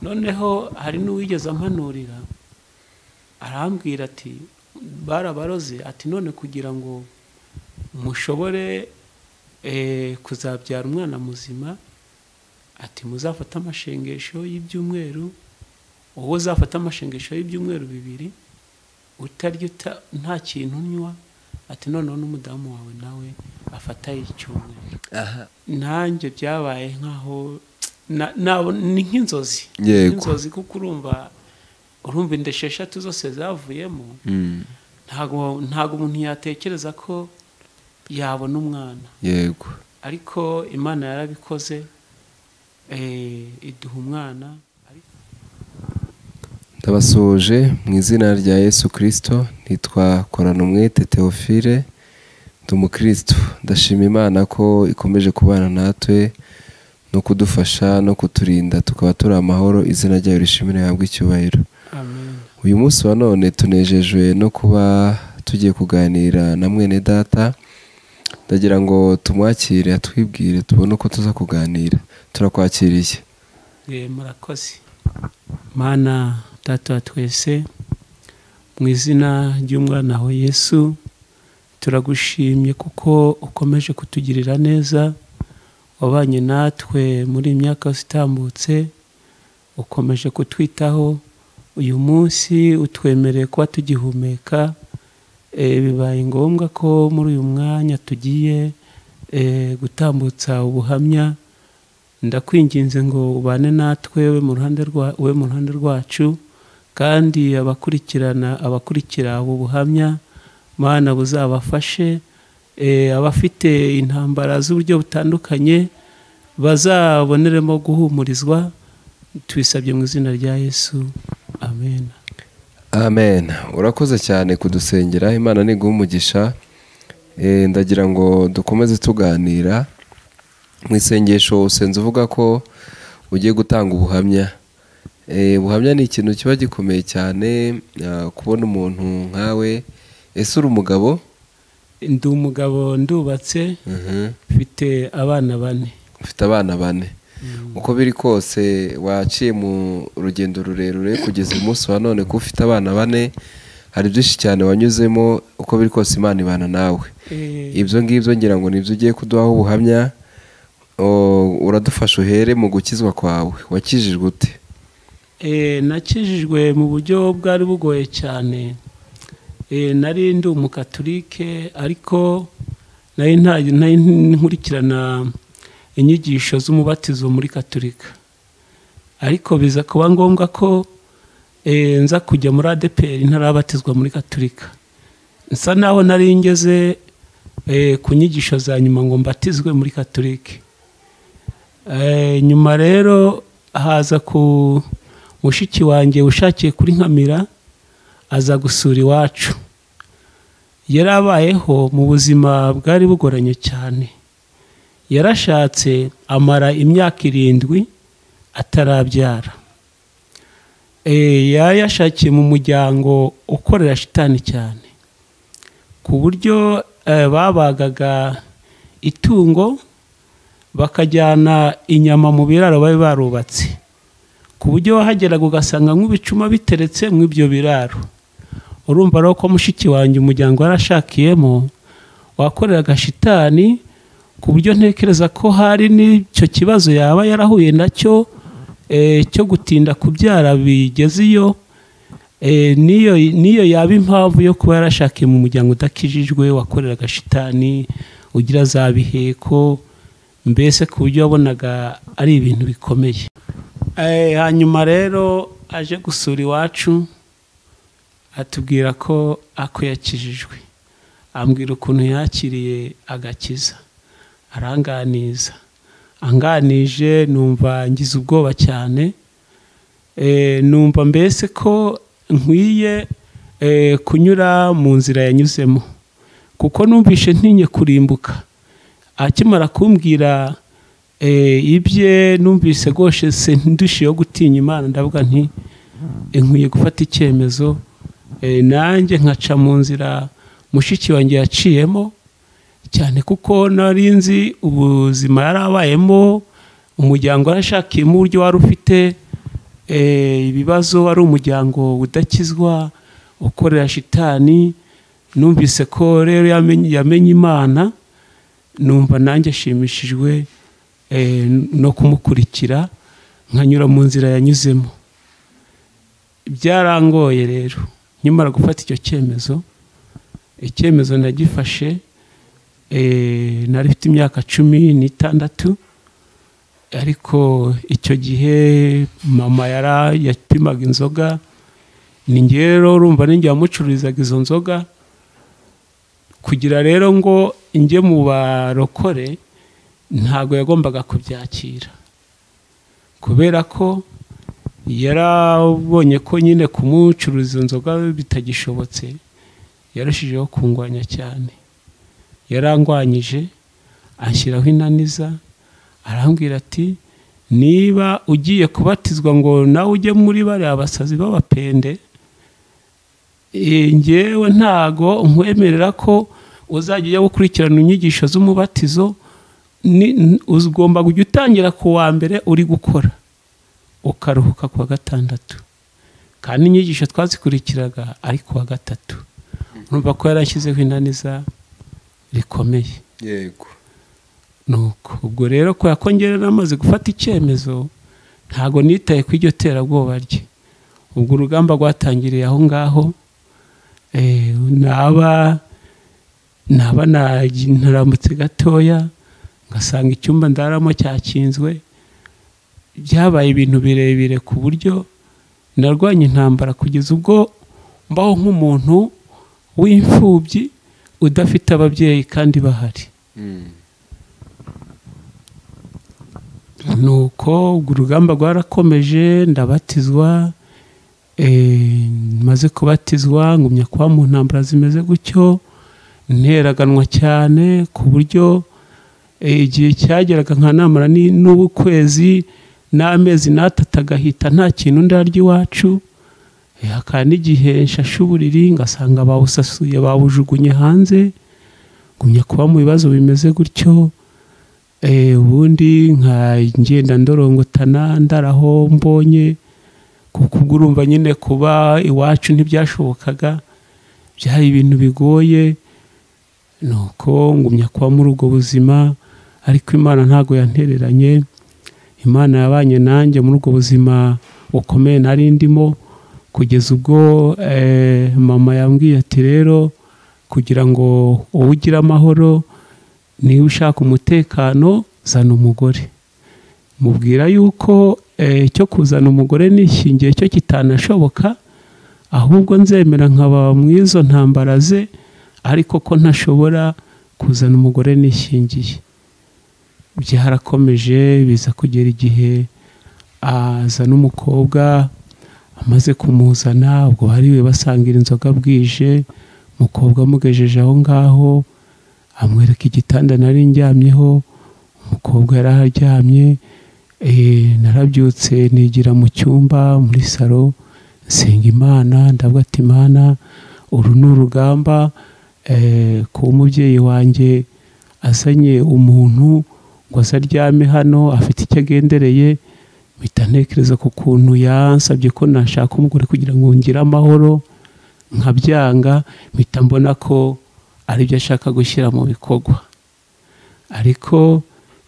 Noneho hari n'uwigeze ampanurira arambwira ati barabaroze, ati none kugira ngo mushobore kuzabyara umwana muzima, ati muzafata amashengesho y'ibyumweru, uwo uzafata amashengesho y'ibyumweru 2 utarya nta kintu unywa, ati noneho n'umudamu wawe nawe afata icyumweru. Nanjye byabaye nkaho ni nk'inzozi, inzozi, kuko urumva inda 6 zose zavuyemo. Ntago umuntu yatekereza ko yabona umwana. Yego. Ariko Imana yarabikoze, iduha umwana. Ndabasuhuje mu izina rya Yesu Kristo. Nitwa Koranumwete Theophile, ndi umukristo. Ndashima Imana ko ikomeje kubana natwe no kudufasha no kuturinda tukaba turi amahoro. Izina ryayo rishimire rihabwe icyubahiro. Amen. Uyu munsi wa none tunejejwe no kuba tugiye kuganira na mwene data. Ndagira ngo tumwakire atwibwire tubone uko tuza kuganira. Turakwakiriye. Murakoze. Mana Data wa twese, mu izina ry'umwana wa Yesu turagushimye kuko ukomeje kutugirira neza. Wabanye natwe muri imyaka itambutse, ukomeje kutwitaho. Uyu munsi utwemereye kuba tugihumeka. Bibaye ngombwa ko muri uyu mwanya tugiye gutambutsa ubuhamya. Ndakwinginze ngo ubane natwe, we mu ruhande rwacu, kandi abakurikira ubu buhamya, Mana buzabafashe. Abafite intambara z'uburyo butandukanye bazaboneremo guhumurizwa. Tubisabye mu izina rya Yesu, amen. Amen. Urakoze cyane kudusengera, Imana niguhe umugisha. Ndagira ngo dukomeze tuganira. Mu isengesho usenze uvuga ko ugiye gutanga ubuhamya. Ubuhamya ni ikintu kiba gikomeye cyane, kubona umuntu nkawe. Ese uri umugabo? Ndi umugabo, ndubatse, mfite abana 4. Ufite abana 4. Uko biri kose waciye mu rugendo rurerure kugeza umunsi wa none, ko ufite abana 4, hari byinshi cyane wanyuzemo. Uko biri kose Imana ibana nawe. Ibyo ngibyo ngira ngo nibyo ugiye kuduhaho ubuhamya. Uradufasha uhere mu gukizwa kwawe. Wakijijwe ute? Nakijijwe mu buryo bwari bugoye cyane. Nari ndi umukatolike, ariko nari nkurikirana inyigisho z'umubatizo muri Katolika. Ariko biza kuba ngombwa ko nza kujya muri ADPR ntarabatizwa muri Katolika. Nsa naho nari ngeze ku nyigisho za nyuma ngo mbatizwe muri Katolika. Nyuma rero haza ku mushiki wanjye ushakiye kuri Nkamira, aza gusura iwacu. Yarabayeho mu buzima bwari bugoranye cyane. Yarashatse amara imyaka 7 atarabyara. Yayashakiye mu muryango ukorera shitani cyane, ku buryo babagaga itungo bakajyana inyama mu biraro bari barubatse, ku buryo wahageraga ugasanga nk'ibicuma biteretse mu ibyo biraro. Urumva rero ko mushiki wanjye umuryango yarashakiyemo wakoreraga shitani, ku buryo ntekereza ko hari n'icyo kibazo yaba yarahuye nacyo cyo gutinda kubyara bigeze iyo. Niyo yaba impamvu yo kuba yarashakiye mu muryango udakijijwe wakoreraga shitani, ugira za biheko, mbese ku buryo wabonaga ari ibintu bikomeye. Hanyuma rero aje gusura iwacu atubwira ko ako yakijijwe, ambwira ukuntu yakiriye agakiza, aranganiza. Anganije numva ngize ubwoba cyane. Numva mbese ko nkwiye kunyura mu nzira yanyuzemo, kuko numvishe ntinye kurimbuka. Akimara kumbwira ibye numvise goshe se ndushiyeho gutinya Imana, ndavuga nti nkwiye gufata icyemezo nanjye nkaca mu nzira mushiki wanjye yaciyemo, cyane kuko nari nzi ubuzima yarabayemo, umuryango yarashakiyemo uburyo wari ufite. ibibazo, ari umuryango udakizwa ukorera shitani. Numvise ko rero yamenye Imana, numva nanjye ashimishijwe no kumukurikira nkanyura mu nzira yanyuzemo. Byarangoye rero nyamara gufata icyo cyemezo. Icyemezo nagifashe nari mfite imyaka 16, ariko icyo gihe mama yapimaga inzoga, ni njye rero urumva ninjye wamucururizaga izo nzoga. Kugira rero ngo njye mu barokore ntago yagombaga kubyakira, kubera ko yarabonye ko nyine kumucururiza inzoga bitagishobotse. Yarushijeho kungwanya cyane, yarangwanyije anshyiraho inaniza, arambwira ati niba ugiye kubatizwa ngo nawe ujye muri bariya abasazi b'abapende, njyewe ntago nkwemerera ko uzajya ujya gukurikirana inyigisho z'umubatizo, ugomba kujya utangira ku wa mbere uri gukora ukaruhuka ku wa gatandatu. Kandi inyigisho twazikurikiraga ari ku wa gatatu. Urumva ko yarashyizeho inaniza rikomeye. Yego. Nuko ubwo rero ko yakongera namaze gufata icyemezo, ntago nitaye ku iryo terabwoba rye. Ubwo urugamba rwatangiriye aho ngaho, naba ntaramutse gatoya ngasanga icyumba ndaramo cyakinzwe. Byabaye ibintu birebire ku buryo narwanye intambara kugeza ubwo mbaho nk'umuntu w'imfubyi udafite ababyeyi kandi bahari. Nuko urugamba rwarakomeje, ndabatizwa. Maze kubatizwa ngumya kuba mu ntambara zimeze gutyo, nteraganwa cyane ku buryo igihe cyageraga nkanamara n'ukwezi n'amezi n'atatu agahita nta kintu ndarya iwacu. Hakaba n'igihe nshashe uburiri ngasanga bawusasuye bawujugunye hanze. Ngumya kuba mu bibazo bimeze gutyo. Ubundi nkagenda ndorongotana ndaraho mbonye, kuko ubwo urumva nyine kuba iwacu ntibyashobokaga, byari ibintu bigoye. Nuko ngumya kuba muri ubwo buzima, ariko Imana ntago yantereranye. Imana yabanye nanjye muri ubwo buzima bukomeye nari ndimo, kugeza ubwo mama yambwiye ati rero kugira ngo ugire amahoro niba ushaka umutekano zana umugore. Mubwira yuko cyo kuzana umugore nishingiye cyo kitanashoboka, ahubwo nzemera nkaba mu izo ntambara ze, ariko ko ntashobora kuzana umugore nishingiye. Byarakomeje biza kugera igihe azana umukobwa. Amaze kumuzana ubwo bari basangira inzoga bwije, umukobwa amugejeje aho ngaho amwereka igitanda nari ndyamyeho, umukobwa yaraharyamye. Narabyutse nigira mu cyumba muri salo nsenga Imana, ndavuga ati Imana uru ni urugamba, kuba umubyeyi wanjye azanye umuntu ngo azaryame hano afite icyo agendereye, mpita ntekereza ku kuntu yansabye ko nashaka umugore kugira ngo ngire amahoro, nkabyanga, mpita mbona ko aribyo ashaka gushyira mu bikorwa. Ariko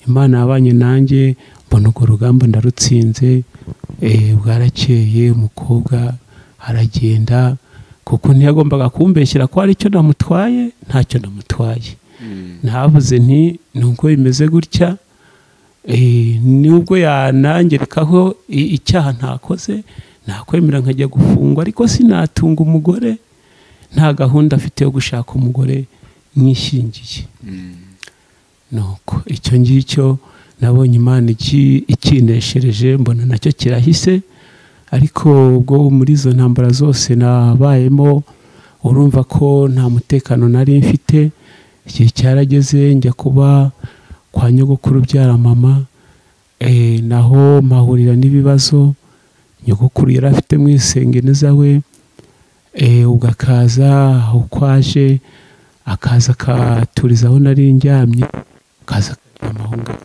Imana yabanye nanjye, mbona urwo rugamba ndarutsinze. Bwarakeye umukobwa aragenda, kuko ntiyagombaga kumbeshyira ko hari icyo namutwaye, ntacyo namutwaye. Navuze nti nubwo bimeze gutya, nubwo yanangerekaho icyaha ntakoze, nakwemera nkajya gufungwa, ariko sinatunga umugore nta gahunda afite yo gushaka umugore mwishingiye. Nuko icyo ngicyo nabonye Imana ikineshereje, mbona nacyo kirahise. Ariko ubwo muri izo ntambara zose nabayemo, urumva ko nta mutekano nari mfite. Igihe cyarageze njya kuba kwa nyogokuru ubyara mama, naho mpahurira n'ibibazo. Nyogokuru yari afite mwisengeneza we, ubwo akaza uko aje akaza akaturiza aho nari ndyamye, akaza akaryama aho ngaho.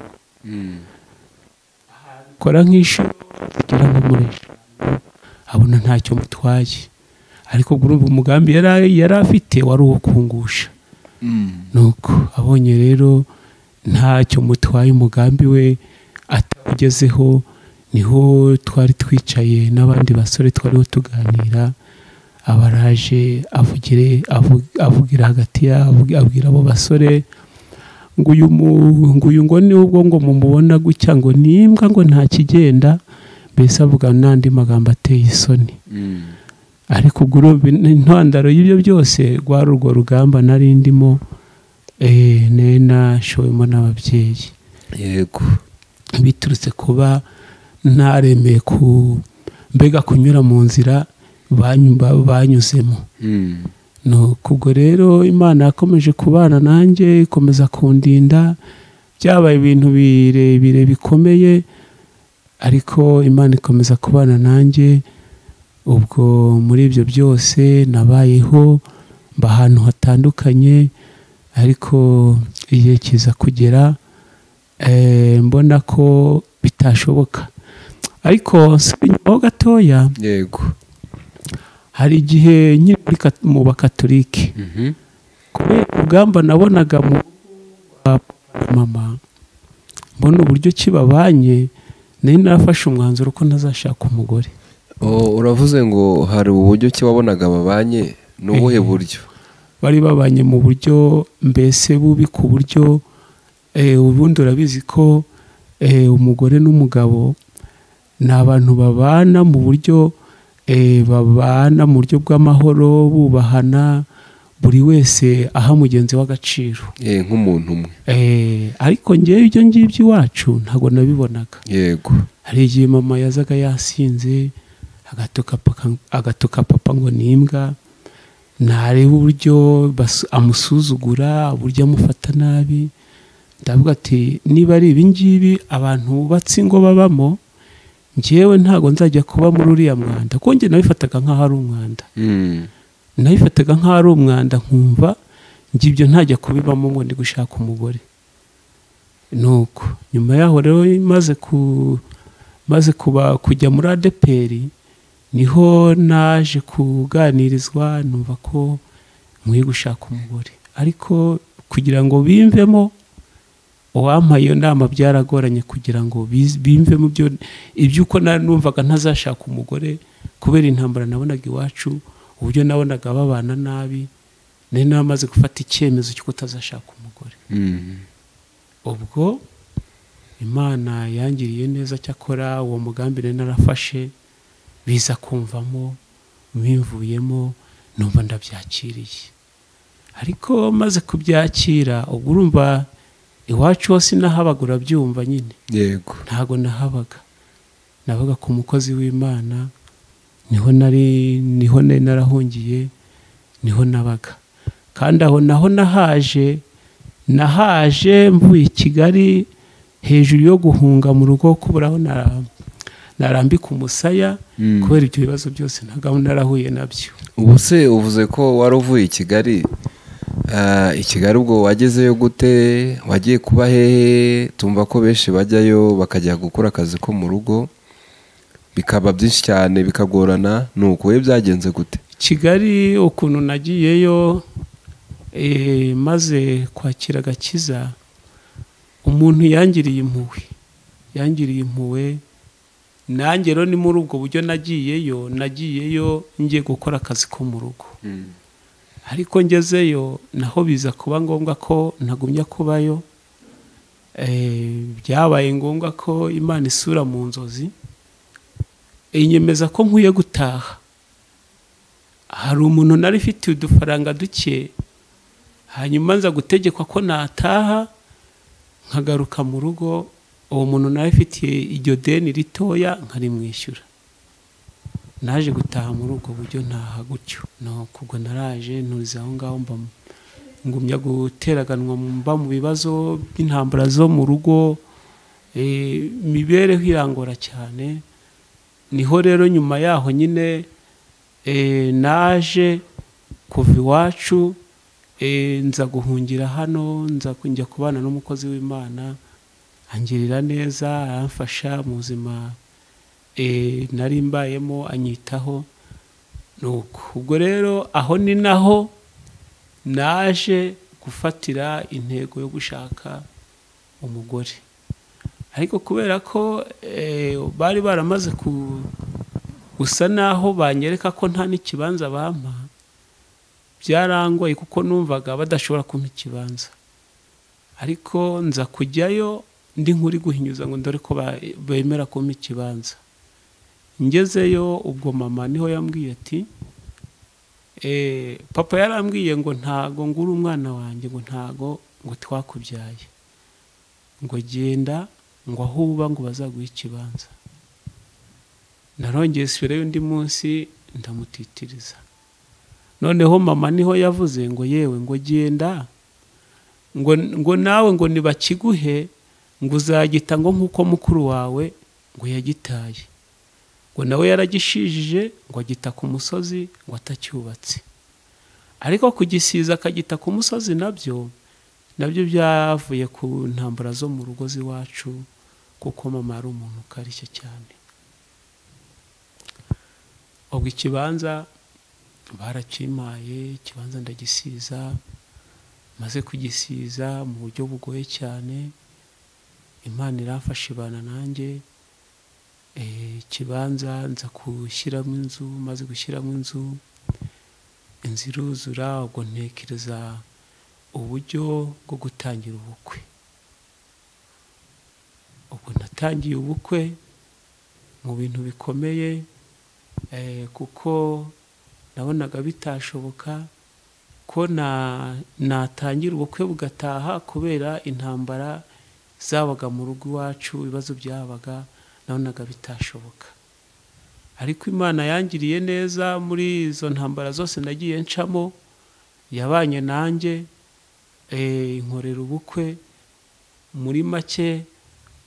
Kora nk'inshuro zigera nko muri eshanu. Abona ntacyo mutwaye, ariko urumva umugambi yari afite wari uwo kungusha. Nuko abonye rero ntacyo mutwaye, umugambi we atawugezeho, niho twari twicaye n'abandi basore twariho tuganira, abaraje avugira hagati yabo, abwira abo basore ngo uyu ngo ni ubwo ngo mumubona gutya ngo nimbwa ngo nta kigenda, mbese avuga n'andi magambo ateye isoni. Ariko urumva intandaro y'ibyo byose rwari urwo rugamba nari ndimo, nashowemo n'ababyeyi. Yego, biturutse kuba ntaremeye ku mbega kunyura mu nzira banyuzemo. Nuko ubwo rero Imana yakomeje kubana nanjye, ikomeza kundinda. Byabaye ibintu birebire bikomeye, ariko Imana ikomeza kubana nanjye. Ubwo muri ibyo byose nabayeho mba ahantu hatandukanye, ariko igihe kiza kugera mbona ko bitashoboka. Ariko inyuma gatoya, yego, hari igihe nkiri mu bakatolike, kubera urugamba nabonaga mu mama, mbona uburyo kibabanye, nari narafashe umwanzuro ko ntazashaka umugore. Uravuze ngo hari uburyo ki wabonaga babanye, ni ubuhe buryo? Bari babanye mu buryo mbese bubi, ku buryo ubundi urabizi ko umugore n'umugabo ni abantu babana mu buryo babana mu buryo bw'amahoro, bubahana, buri wese aha mugenzi w'agaciro, nk'umuntu umwe. Ariko ngewe ibyo ngibyo iwacu ntabwo nabibonaga. Yego, hari igihe mama yazaga yasinze agatuka papa ngo ni imbwa, nareba uburyo amusuzugura, uburyo amufata nabi. Ndavuga ati niba ari ibi ngibi abantu bubatse ingo babamo, njyewe ntago nzajya kuba muri uriya mwanda, kuko njye nabifataga nk'aho ari umwanda. Nabifataga nk'aho ari umwanda, nkumva njye ibyo ntajya kubibamo ngo ndi gushaka umugore. Nuko nyuma yaho rero maze kuba kujya muri ADEPR, niho naje kuganirizwa, numva ko nkwiye gushaka umugore. Ariko kugira ngo bimvemo, uwampaye iyo nama byaragoranye kugira ngo bimvemo iby'uko numvaga ntazashaka umugore, kubera intambara nabonaga iwacu, uburyo nabonaga babana nabi, nari namaze gufata icyemezo cyo kutazashaka umugore. Ubwo Imana yangiriye neza, cyakora uwo mugambi nari narafashe biza kumvamo, bimvuyemo, numva ndabyakiriye. Ariko maze kubyakira, ubwo urumva iwacu hose nahabaga, urabyumva nyine. Yego, ntago nahabaga, nabaga ku mukozi w'Imana, niho nari narahungiye, niho nabaga. Kandi aho naho nahaje mvuye i Kigali, hejuru yo guhunga mu rugo kuburaho narambika umusaya, kubera ibyo bibazo byose ntago narahuye nabyo. Ubu se uvuze ko wari uvuye i Kigali, i Kigali ubwo wagezeyo gute? Wagiye kuba hehe? Tumva ko benshi bajyayo bakajya gukora akazi ko mu rugo, bikaba byinshi cyane bikagorana, nuko we byagenze gute? Kigali ukuntu nagiyeyo, maze kwakira agakiza, umuntu yangiriye impuhwe, nanjye rero ni muri ubwo buryo nagiyeyo ngiye gukora akazi ko mu rugo. Ariko ngezeyo naho biza kuba ngombwa ko ntagumya kubayo. Byabaye ngombwa ko Imana isura mu nzozi inyemeza ko nkwiye gutaha. Hari umuntu nari mfite udufaranga duke, hanyuma nza gutegekwa ko nataha nkagaruka mu rugo. Uwo muntu nari mfitiye iryo deni ritoya nkarimwishyura. Naje gutaha muri ubwo buryo, ntaha gutyo. Nuko ubwo naraje nturiza aho ngaho, mba ngumya guteraganwa, mba mu bibazo by'intambara zo mu rugo, imibereho irangora cyane. Niho rero nyuma yaho nyine naje kuva iwacu, nza guhungira hano, nza kujya kubana n'umukozi w'Imana, angirira neza, aramfasha mu buzima. Nari mbayemo anyitaho. Nuko ubwo rero aho ni naho naje gufatira intego yo gushaka umugore. Ariko kubera ko bari baramaze gusa naho banyereka ko nta n'ikibanza bampa, byarangoye kuko numvaga badashobora kumpa ikibanza. Ariko nza kujyayo ndi nkuri guhinyuza ngo ndore ko bemera kumpa ikibanza. Ngezeyo ubwo mama niho yambwiye ati papa yarambwiye ngo ntago ngura umwana wanjye, ngo ntago ngo twakubyaye, ngo genda ngo aho uba ngo bazaguhe ikibanza. Narongeye subirayo undi munsi ndamutitiriza. Noneho mama niho yavuze ngo yewe ngo genda ngo nawe ngo nibakiguhe ngo uzagita ngo nkuko mukuru wawe ngo yagitaye, ngo nawe yaragishijije ngo agita ku musozi ngo atacyubatse. Ariko kugisiza akagita ku musozi nabyo byavuye ku ntambara zo mu rugo z'iwacu, kuko mama ari umuntu ukarishye cyane. Ubwo ikibanza barakimpaye, ikibanza ndagisiza. Maze kugisiza mu buryo bugoye cyane, Imana iramfasha ibana nanjye. Ikibanza nza gushyiramo inzu, maze gushyiramo inzu, inzu iruzura. Ubwo ntekereza uburyo bwo gutangira ubukwe. Ubwo natangiye ubukwe mu bintu bikomeye, kuko nabonaga bitashoboka ko natangira ubukwe bugataha kubera intambara zabaga mu rugo iwacu, ibibazo byabaga, nabonaga bitashoboka. Ariko Imana yangiriye neza muri izo ntambara zose nagiye ncamo, yabanye nanjye, inkorera ubukwe muri make.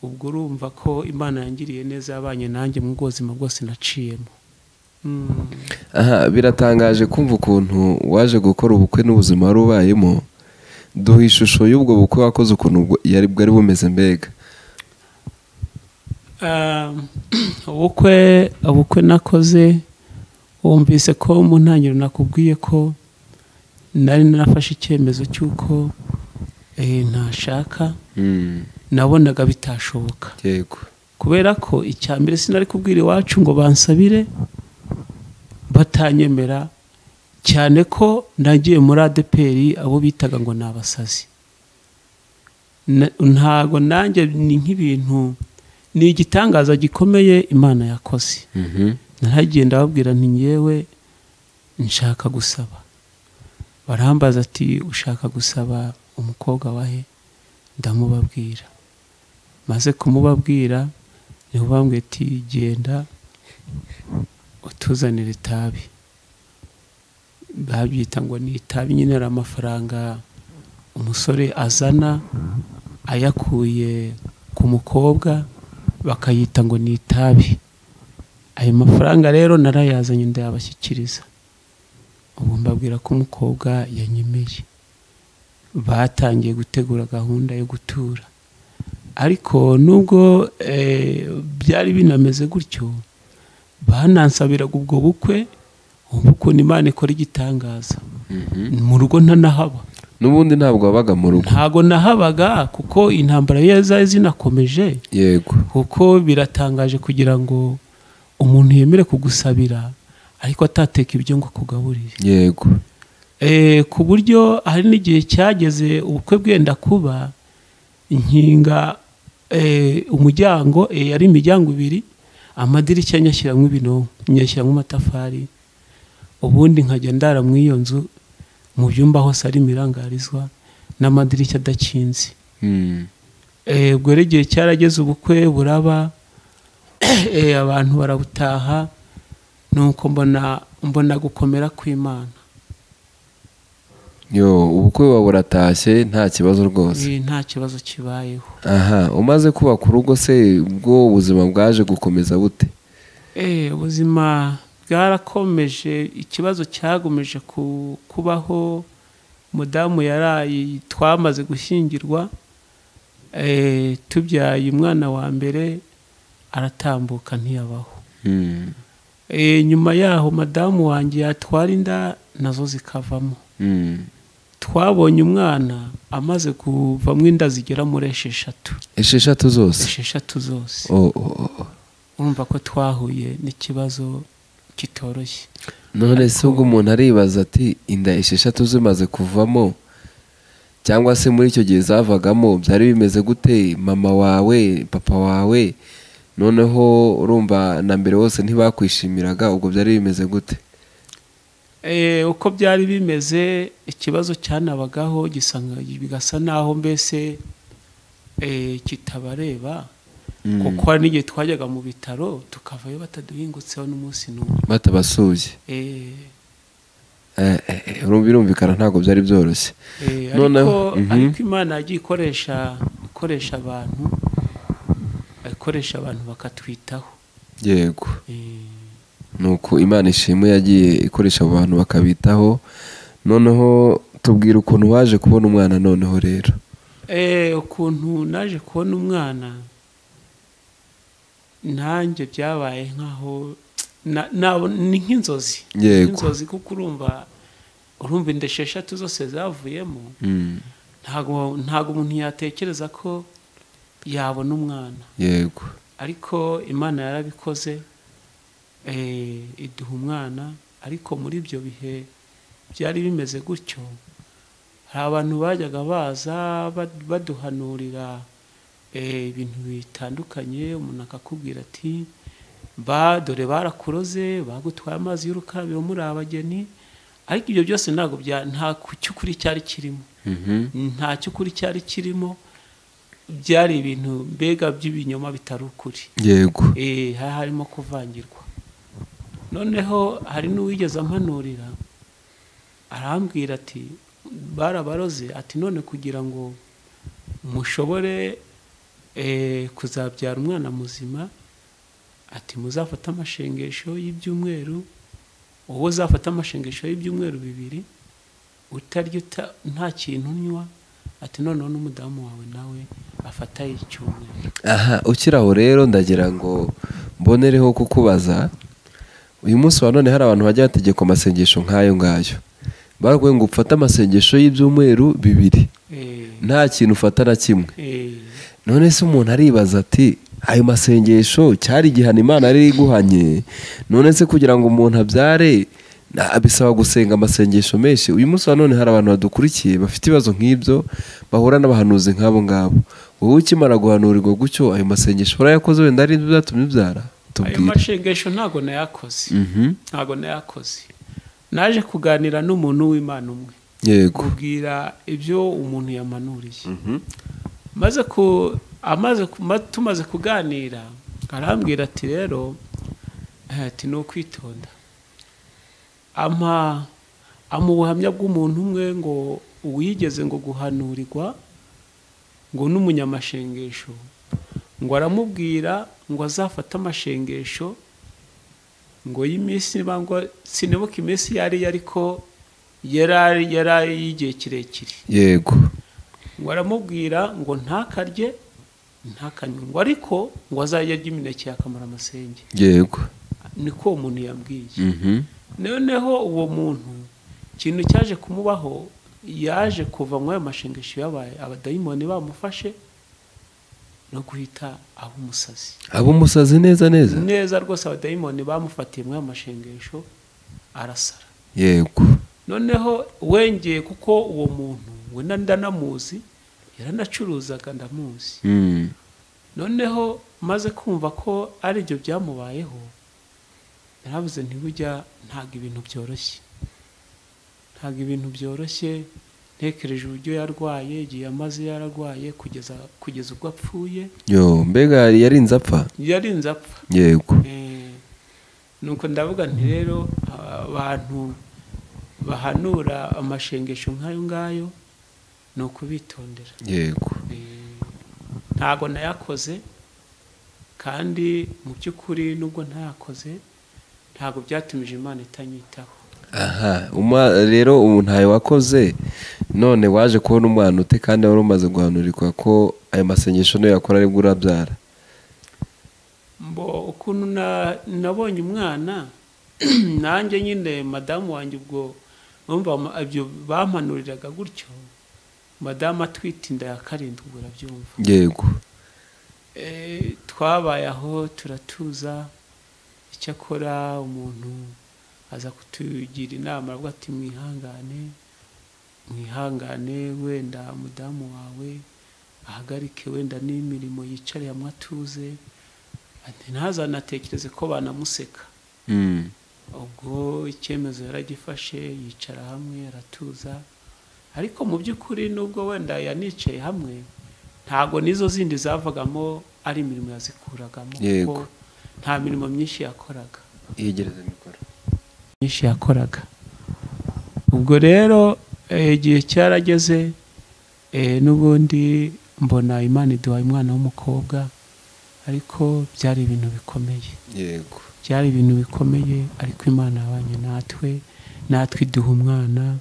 Ubwo urumva ko Imana yangiriye neza, yabanye nanjye mu buzima bwose naciyemo. Aha biratangaje kumva ukuntu waje gukora ubukwe n'ubuzima wari ubayemo. Duha ishusho y'ubwo bukwe wakoze ukuntu yari bwari bumeze mbega. Ubukwe nakoze, wumvise ko mu ntangiriro nakubwiye ko nari narafashe icyemezo cy'uko ntashaka. Nabonaga bitashoboka. Yego. Kubera ko icya mbere sinari kubwira iwacu ngo bansabire batanyemera, cyane ko nagiye muri ADPR abo bitaga ngo nabasazi. Ntago nanjye ni nk'ibintu, ni igitangaza gikomeye Imana yakoze. Naragiye ndababwira nti ngewe nshaka gusaba. Barambaza ati ushaka gusaba umukobwa wahe? Ndamubabwira. Maze kumubabwira niho bambwiye ati genda utuzanire itabi. Babyita ngo ni itabi nyine, ari amafaranga umusore azana ayakuye ku mukobwa, bakayita ngo ni itabi. Ayo mafaranga rero narayazanye ndayabashyikiriza. Ubu mbabwira ko umukobwa yanyemeye. Batangiye gutegura gahunda yo gutura. Ariko nubwo byari binameze gutyo, banansabiraga ubwo bukwe, ubu Imana ikora igitangaza. Mu rugo ntanahaba. N'ubundi ntabwo wabaga mu rugo? Ntago nahabaga kuko intambara zari zinakomeje. Yego. Kuko biratangaje kugira ngo umuntu yemere kugusabira ariko atateka ibyo ngo akugaburire. Yego. Ku buryo hari n'igihe cyageze ubukwe bwenda kuba, inkinga umuryango, yari imiryango ibiri, amadirishya nyashyiramo ibinonko, nyashyiramo amatafari, ubundi nkajya ndara mu iyo nzu, mu byumba hose ari imirangarizwa n'amadirishya adakinze. Ubwo rero igihe cyarageze ubukwe buraba, abantu barabutaha, nuko mbona gukomera kw'Imana. Yo, ubukwe buba buratashye nta kibazo rwose. Nta kibazo kibayeho. Aha, umaze kubaka urugo se ubwo ubuzima bwaje gukomeza bute? Ubuzima bwarakomeje, ikibazo cyagomeje kubaho. Mudamu yaraye, twamaze gushyingirwa, tubyaye umwana wa mbere aratambuka ntiyabaho. Nyuma yaho madamu wanjye yatwara inda nazo zikavamo. Twabonye umwana amaze kuvamo inda zigera muri 6. 6 zose? 6 zose. Urumva ko twahuye n'ikibazo kitoroshye. None se ubwo umuntu aribaza ati inda 6 zimaze kuvamo, cyangwa se muri icyo gihe zavagamo byari bimeze gute? Mama wawe, papa wawe, noneho urumva na mbere wose ntibakwishimiraga, ubwo byari bimeze gute? Uko byari bimeze, ikibazo cyanabagaho bigasa naho mbese kitabareba, kuko hari n'igihe twajyaga mu bitaro tukavayo bataduhingutseho n'umunsi n'umwe, batabasuye. Birumvikana ntabwo byari byoroshye. Ariko Imana yagiye ikoresha abantu, ikoresha abantu bakatwitaho. Yego. Nuko Imana ishimwe yagiye ikoresha abantu bakabitaho. Noneho tubwira ukuntu waje kubona umwana noneho rero. Ukuntu naje kubona umwana, nanjye byabaye nkaho ni nk'inzozi. Inzozi, kuko urumva inda 6 zose zavuyemo. Ntago umuntu yatekereza ko yabona umwana. Yego. Ariko Imana yarabikoze, iduha umwana. Ariko muri ibyo bihe byari bimeze gutyo, hari abantu bajyaga baza baduhanurira ibintu bitandukanye. Umuntu akakubwira ati dore barakuroze, bagutwaye amazi y'urukarabiro muri abageni. Ariko ibyo byose ntago nta cy'ukuri cyari kirimo. Nta cy'ukuri cyari kirimo, byari ibintu mbega by'ibinyoma bitari ukuri. Yego. Harimo kuvangirwa. Noneho hari n'uwigeze ampanurira arambwira ati barabaroze, ati none kugira ngo mushobore kuzabyara umwana muzima, ati muzafata amashengesho y'ibyumweru, uwo uzafata amashengesho y'ibyumweru 2 utarya nta kintu unywa, ati noneho n'umudamu wawe nawe afata icyumweru. Aha ukiraho rero ndagira ngo mbonereho kukubaza, uyu munsi wa none hari abantu bajya bategekwa amasengesho nk'ayo ngayo, barakuye ngo ufate amasengesho y'ibyumweru 2 nta kintu ufata na kimwe. None se umuntu aribaza ati ayo masengesho cyari igihano Imana yari iguhanye, none se kugira ngo umuntu abyare bisaba gusenga amasengesho menshi? Uyu munsi wa none hari abantu badukurikiye bafite ibibazo nk'ibyo, bahura n'abahanuzi nk'abo ngabo. Wowe ukimara guhanurirwa gutyo, ayo masengesho warayakoze wenda ari byo byatumye ubyara? Ayo masengesho ntago nayakoze. Ntago nayakoze. Naje kuganira n'umuntu w'Imana umwe. Yego. Kubwira ibyo umuntu yamanuriye. Tumaze kuganira arambwira ati rero ati no kwitonda. Ama ubuhamya bw'umuntu umwe ngo uwigeze ngo guhanurirwa ngo n'umunyamashengesho, ngo aramubwira ngo azafata amashengesho ngo y'iminsi, ngo sinibuka iminsi yari ariko yari y'igihe kirekire. Yego. Ngo aramubwira ngo ntakarye ntakanywe, ngo ariko ngo azajye arya imineke yakamara amasenge. Yego. Niko umuntu yambwiye. Noneho uwo muntu ikintu cyaje kumubaho, yaje kuva muri ayo mashengesho yabaye abadayimoni bamufashe no guhita aba umusazi. Aba umusazi neza neza? Neza rwose, abadayimoni bamufatiye muri ayo mashengesho arasara. Yego. Noneho wengeye, kuko uwo muntu we ndanamuzi, yaranacuruzaga ndamuzi. Noneho maze kumva ko ari ibyo byamubayeho, naravuze ntibujya ntago ibintu byoroshye. Ntago ibintu byoroshye. Ntekereje uburyo yarwaye, igihe amaze yararwaye kugeza ubwo apfuye. Yo, mbega yarinze apfa? Yarinze apfa. Yego. Nuko ndavuga nti rero abantu bahanura amashengesho nk'ayo ngayo ni ukubitondera. Yego. Ntago nayakoze, kandi mu by'ukuri nubwo ntayakoze ntago byatumije Imana itanyitaho. Aha, rero ubu ntayo wakoze, none waje kubona umwana ute kandi wari umaze guhanurirwa ko ayo masengesho niyo yakora aribwo urabyara? Mbo Ukuntu nabonye umwana nanjye nyine madamu wanjye, ubwo ibyo bampanuriraga gutyo, madamu atwite inda ya 7, urabyumva. Yego. Twabaye aho turatuza. Icyakora umuntu aza kutugira inama, aravuga ati mwihangane, mwihangane, wenda mudamu wawe ahagarike wenda n'imirimo, yicare hamwe atuze, ati ntazanatekereze ko banamuseka. Ubwo icyemezo yaragifashe, yicara hamwe aratuza. Ariko mu by'ukuri nubwo wenda yanicaye hamwe, ntago nizo zindi zavagamo ari imirimo yazikuragamo, kuko nta mirimo myinshi yakoraga. Yegereza mikoro. Myinshi yakoraga. Ubwo rero igihe cyarageze, n'ubundi mbona Imana iduhaye umwana w'umukobwa, ariko byari ibintu bikomeye. Yego. Byari ibintu bikomeye, ariko Imana yabanye natwe, natwe iduha umwana.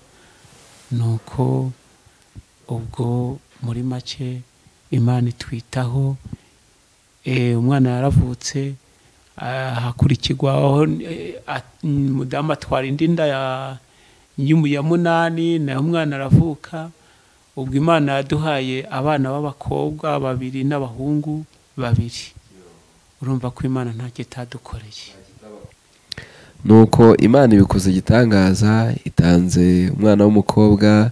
Nuko ubwo muri make Imana itwitaho. Umwana yaravutse, hakurikirwaho mudamu atwara indi nda ya 8, nayo umwana aravuka. Ubwo Imana yaduhaye abana b'abakobwa 2 n'abahungu 2. Urumva ko Imana ntacyo itadukoreye. Nuko Imana ibikoze igitangaza, itanze umwana w'umukobwa,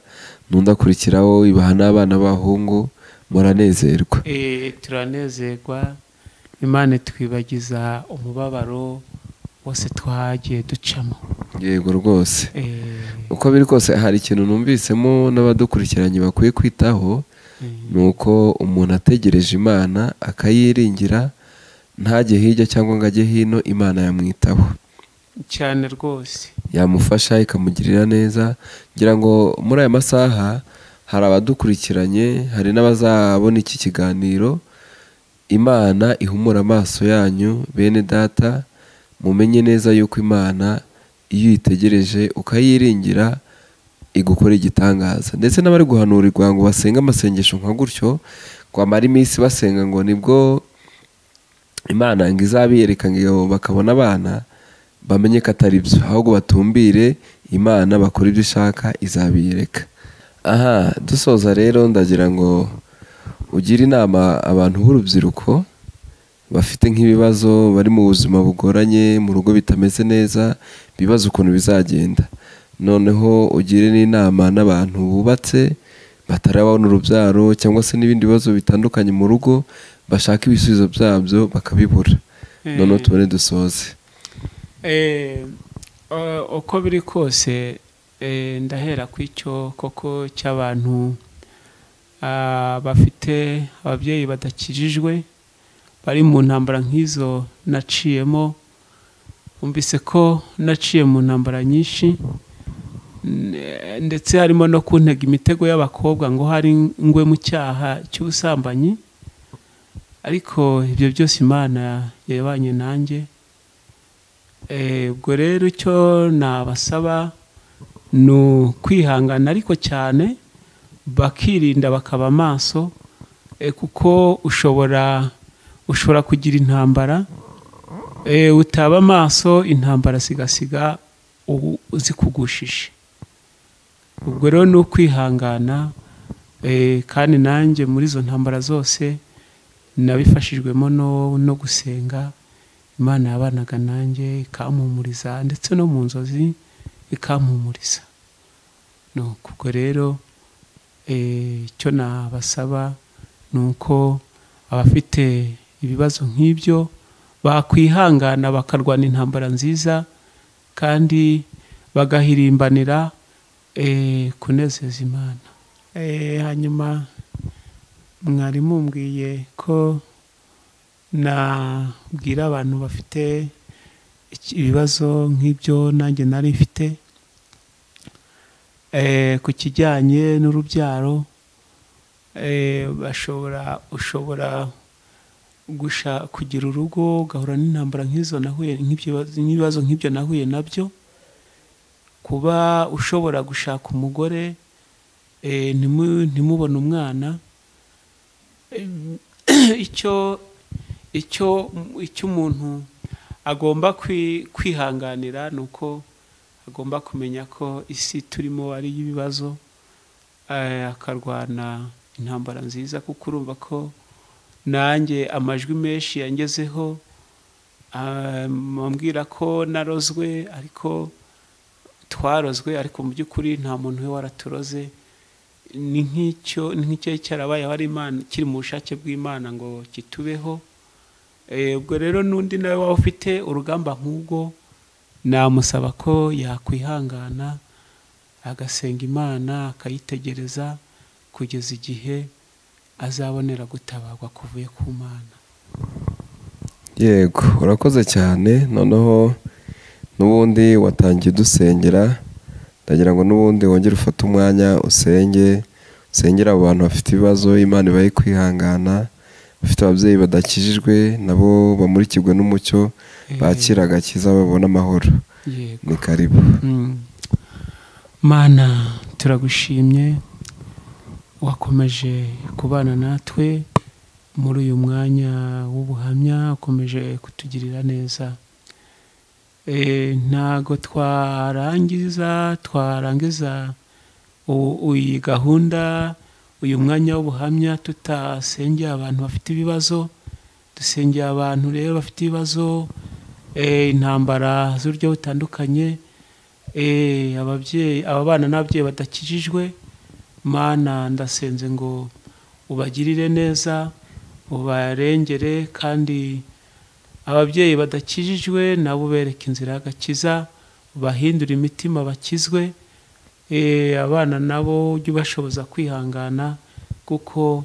n'undi akurikiraho, ibaha n'abana b'abahungu, muranezerwa. Turanezerwa. Imana itwibagiza umubabaro wose twagiye ducamo. Yego rwose. Uko biri kose hari ikintu numvisemo n'abadukurikiranye bakwiye kwitaho, nuko umuntu ategereje Imana akayiringira, ntajye hirya cyangwa ngo ajye hino, Imana yamwitaho cyane rwose, yamufasha ikamugirira neza. Ngira ngo muri aya masaha hari abadukurikiranye, hari n'abazabona iki kiganiro. Imana ihumura amaso yanyu bene data, mumenye neza yuko Imana iyo uyitegereje ukayiringira igukora igitangaza. Ndetse n'abari guhanurirwa ngo basenga amasengesho nka gutyo, ngo bamare iminsi basenga ngo nibwo Imana ngo izabiyereka ngo bakabona abana, bamenye ko atari byo, ahubwo batumbire Imana bakora ibyo ishaka izabiyereka. Aha dusoza rero, ndagira ngo ugire inama abantu b'urubyiruko bafite nk'ibibazo, bari mu buzima bugoranye, mu rugo bitameze neza, bibaza ukuntu bizagenda. Noneho ugire n'inama n'abantu bubatse batarabona urubyaro, cyangwa se n'ibindi bibazo bitandukanye mu rugo, bashaka ibisubizo byabyo bakabibura. Noneho tubone dusoze. Uko biri kose, ndahera ku icyo koko cy'abantu bafite ababyeyi badakijijwe, bari mu ntambara nk'izo naciyemo. Umvise ko naciye mu ntambara nyinshi, ndetse harimo no kuntega imitego y'abakobwa ngo hari ngwe mu cyaha cy'ubusambanyi. Ariko ibyo byose Imana yabanye nanjye. Ubwo rero icyo nabasaba ni ukwihangana, ariko cyane bakirinda bakaba maso, kuko ushobora kugira intambara, utaba maso intambara sigasiga zikugushije. Ubwo rero ni ukwihangana, kandi nanjye muri izo ntambara zose nabifashijwemo no gusenga. Imana yabanaga nanjye ikampumuriza, ndetse no mu nzozi ikampumuriza. Nuko ubwo rero icyo nabasaba ni uko abafite ibibazo nk'ibyo bakwihangana, bakarwana intambara nziza, kandi bagahirimbanira kunezeza Imana. Hanyuma mwari mumbwiye ko nabwira abantu bafite ibibazo nk'ibyo nanjye nari mfite, ku kijyanye n'urubyaro. Ushobora kugira urugo ugahura n'intambara nk'izo nahuye, nk'ibibazo nk'ibyo nahuye nabyo. Kuba ushobora gushaka umugore ntimubone umwana, icyo umuntu agomba kwihanganira ni uko agomba kumenya ko isi turimo ari iy'ibibazo, akarwana intambara nziza, kuko urumva ko nanjye amajwi menshi yangezeho ambwira ko narozwe, ariko twarozwe, ariko mu by'ukuri nta muntu we waraturoze. Ni nk'icyo cyarabaye ari Imana, kiri mu bushake bw'Imana ngo kitubeho. Ubwo rero n'undi nawe waba ufite urugamba nk'ubwo, namusaba ko yakwihangana agasenga Imana, akayitegereza kugeza igihe azabonera gutabarwa kuvuye ku Mana. Yego, urakoze cyane. Noneho n'ubundi watangiye dusengera, ndagira ngo n'ubundi wongere ufate umwanya usenge, usengera abo bantu bafite ibibazo, Imana ibahe kwihangana, bafite ababyeyi badakijijwe nabo bamurikirwe n'umucyo, bakira agakiza babone amahoro. Ni karibu. Mana, turagushimye, wakomeje kubana natwe muri uyu mwanya w'ubuhamya, ukomeje kutugirira neza. Ntago twarangiza iyi gahunda, uyu mwanya w'ubuhamya tutasengeye abantu bafite ibibazo. Dusengeye abantu rero bafite ibibazo, intambara z'uburyo butandukanye, ababyeyi, abana n'ababyeyi badakijijwe. Mana, ndasenze ngo ubagirire neza, ubarengere, kandi ababyeyi badakijijwe nabo ubereke inzira y'agakiza, ubahindure imitima bakizwe. Abana nabo ujye ubashoboza kwihangana, kuko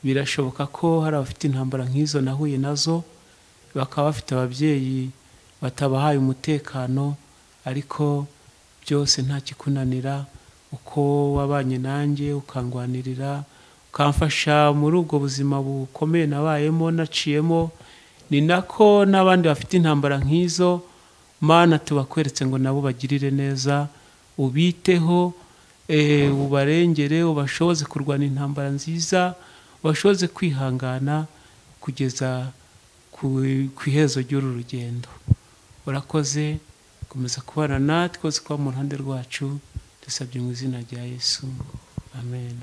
birashoboka ko hari abafite intambara nk'izo nahuye nazo, bakaba bafite ababyeyi batabahaye umutekano, ariko byose nta kikunanira. Uko wabanye nanjye ukangwanirira, ukamfasha muri ubwo buzima bukomeye nabayemo naciyemo, ni nako n'abandi bafite intambara nk'izo. Mana, tubakweretse ngo nabo bagirire neza, ubiteho, ubarengere, ubashoboze kurwana intambara nziza, ubashoboze kwihangana kugeza ku iherezo ry'uru rugendo. Urakoze, komeza kubana natwe, kuba mu ruhande rwacu, dusabye mu izina rya Yesu, amen.